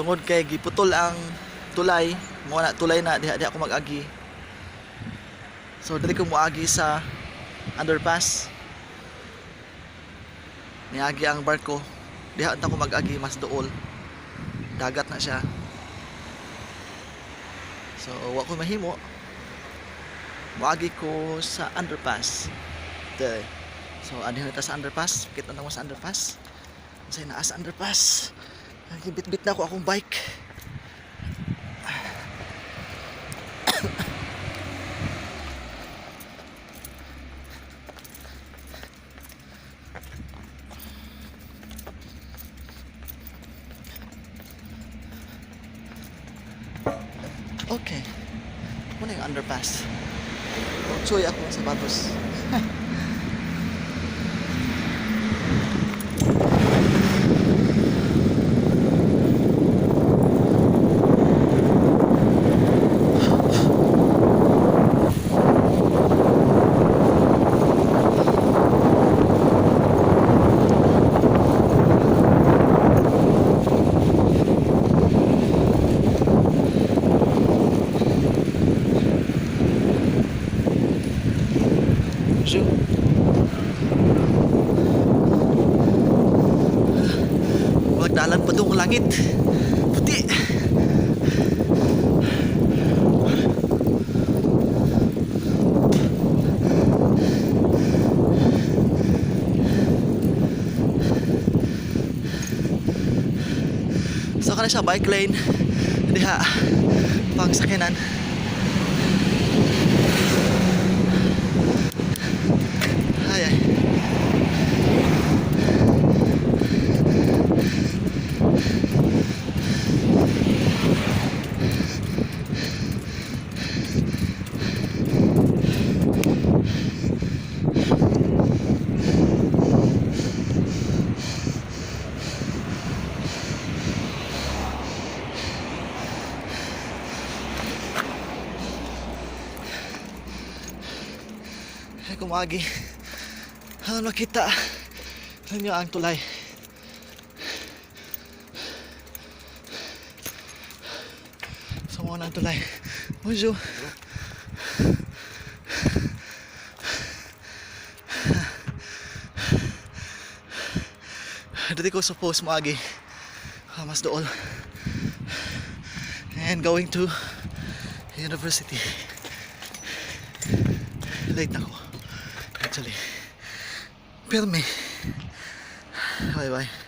Tungod kay giputol ang tulay, mo na tulay na diha diha ako mag-agi. So diri ko moagi sa underpass. Niagi ang barko. Diha unta ko mag-agi, mas duol. Dagat na siya. So wa ko mahimo. Moagi ko sa underpass. There. So andiho na ta sa underpass. Kita na mo sa underpass. Unsay naa sa underpass? Bit-bit na ako akong bike. Okay. Muna yung underpass. Tsuy ako ng sapatos. Bonjour. Magdalan pa doon langit. Puti. So kana siya bike lane diha pang sakyanan. Ay ay. Ay, kumagi. Ano makita ninyo ang tulay. So, mo na ang tulay. Bonjour. Dito ko suppose moagi. Ah, mas dool. And going to university. Late na ako. Actually. Permi. Bye bye.